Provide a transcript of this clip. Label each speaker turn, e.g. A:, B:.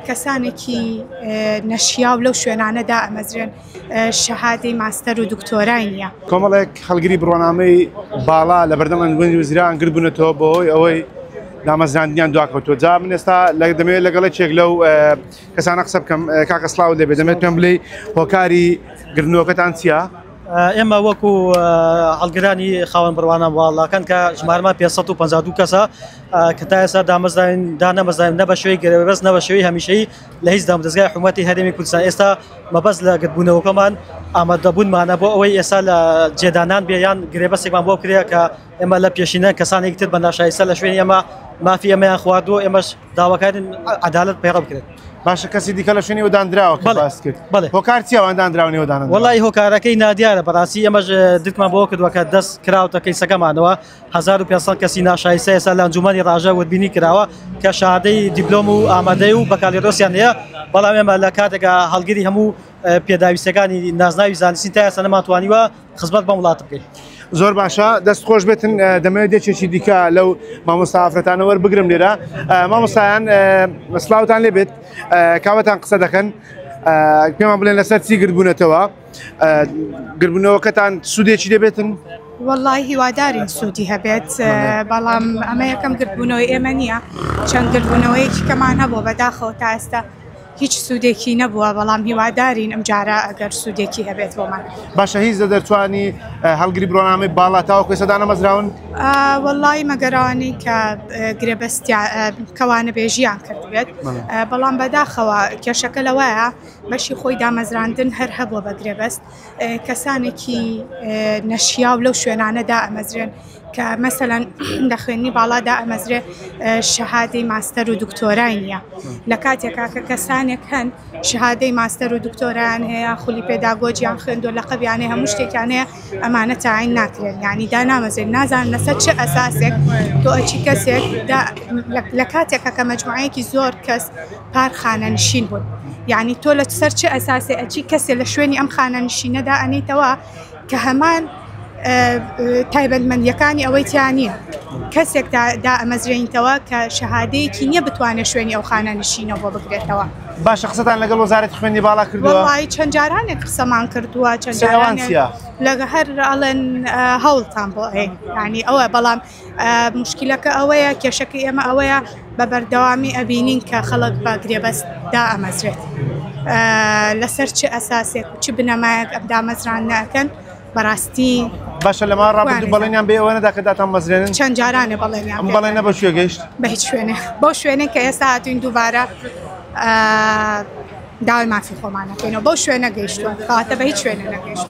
A: کەسانێکی نەشیاو لەو شوێنانە دائەمەزرێن شەهادەی ماستەر و دکتۆرای نییە.
B: کۆمەڵێک هەڵگری بڕوانامەی باڵا لە بەردەم ئەنجومەنی وەزیران گردبوونەتەوە بەهۆی ئەوەی دامەزراندنیان دواکەوتووە جا من ئێستا لە دەمەوێت لەگەڵ یەکێک لەو کەسانە قسە بکەم کاکە سڵاوت لێبێ دەمەوێت پێم بڵێی هۆکاری گردنەوەکەتان چییە؟
C: ئێمە وەکو هەڵگرانی خاوەن بڕوانامە باڵاکان کە ژمارەمان 552 کەسە کە تا ئێستا دامەزراوین دانەمەزراوین نە بە شێوەی گرێبەست نە بە شێوەی هەمیشەیی لە هیچ دامودەزگای حکوومەتی هەرێمی کوردستان ئێستا مەبەست لە گردبوونەوەکەمان ئامادەبوونمانە بۆ ئەوەی ئێستا لە جێدانان بێ یان گرێبەستێکمان بۆ بکرێ کە ئێمە لە پێشینە کەسانێکی تر بە ناشایستە لە شوێنی ئێمە مافی ئێمەیان خواردووە ئێمەش داواکارین عەدالەت پەیڕەو بکرێت.
B: باشە کەسی دیکە لە شوێنی ئەو داندراوە کە باست کرد
C: بەڵێ
B: هۆکار چییە ئەوان داندراون ئێوە دانەنراون؟
C: وەڵی هۆکارەکەی نادیارە بەڕاستی ئێمەش درکمان بەوە کردووە کە دەست کراوتە کەیسەکەمانەوە 1500 کەسی ناشایستە ئێستا لە ئەنجومەنی ڕاژە وردبینی کراوە کە شەهادەی دیپلۆم و ئامادەی و بەکالۆریۆسیان هەیە بەڵام ئێمە لە کاتێکا هەڵگری هەموو پێداویستەکانی نازناوی زانستی تا ئێستا نەمانتوانیوە خزمەت بەم وڵاتە بکەین.
B: زۆر باشە دەست خۆش بێتن دەمەوێت یەکێکی دیکە لەو مامۆستا ئافرەتانە وەربگرم لێرە مامۆستایان سلااوان لێ بێت کاوەتان قسە دەکەن پێمان بڵێن لەسەر چی گردبوونەتەوە گربوونەوەکەتان سوودێکی دەبێتن؟
A: وەڵی هیوادارین سوودی هەبێت بەڵام ئەمە یەکەم گردبوونەوەی ئێمە نییە چەند گردبوونەوەیەکی کەمان هەبووە بەداخەوە تا ئێستا هیچ سوودێکی نەبووە بەڵام هیوادارین ئەمجارە ئەگەر سوودێکی هەبێت بۆمان.
B: باشە هیچ لە دەرچوانی هەڵگری بڕوانامەی باڵا تاوەکو ئێستا دانەمەزراون؟
A: وەڵایی مەگەر ئەوانەی کە گرێبەستیان کە وانەبێژیان کردبێت بەڵام بەداخەوە کێشەکە لەوەیە بەشی خۆی دامەزراندن هەر هەبووە بە گرێبەست کەسانێکی نەشیاو لەو شوێنانە دائەمەزرێن کە مەسەلەن لە خوێندنی باڵا دائەمەزرێ شەهادەی ماستەر و دکتۆرای نییە لە کاتێکا کە کەسانێک هەن شەهادەی ماستەر و دکتۆرایان هەیە خولی پێداگۆجیان خوێندووە لەقەبیان هەیە هەموو شتێکیان هەیە ئەمانە تاعین ناکرێن یعنی دانامەزرێن نازانم لەسەر چ ئەساسێک تۆ ئەچی کەسێک لە کاتێکا کە مەجموعەیەکی زۆر کەس پار خانەنشین بوون یعنی تۆ لە سەر چ ئەساسێ ئەچی کەسێ لە شوێنی ئەم خانەنشینەدا ئەنیتەوە کە هەمان تایبەتمەندیەکانی ئەوەی تیا نییە کەسێک دائەمەزرێنیتەوە کە شەهادەیەکی نییە بتوانێت شوێنی ئەو خانەنشینە بۆ بگرێتەوە.
B: باشە قسەتان لەگەڵ وەزارەتی خوێندنی باڵا کردووە؟
A: وەڵی چەند جارانێک قسەمان کردووە چەند
B: قسەی ئەوان
A: جارانێک
B: چییە؟
A: لەگە هەر ئەڵێن هەوڵتان بۆ ئەیەین یانی ئەوە بەڵام موشکیلەکە ئەوەیە کێشەکەی ئێمە ئەوەیە بە بەردەوامی ئەبینین کە خەڵک بە گرێبەست دائەمەزرێت لەسەر چ ئەساسێک و چ بنەمایەک ئەم دامەزراندنە ئەکەن بەڕاستی
B: باشە لە ماوەی ڕابردوو بەڵێنیان بێ ئەوە نەدا کە داتان مەزرێنن
A: چەند جارانێ بەڵێنیان
B: ئەم بەڵێنە بە کوێ گەیشت
A: بە هیچ شوێنێ بەو شوێنێک کە ئێستا هاتوین دووبارە داوای مافی خۆمانەکەینەوە بەو شوێنە گەیشتووە کەواتە بە هیچ شوێنێ نەگەیشتووە.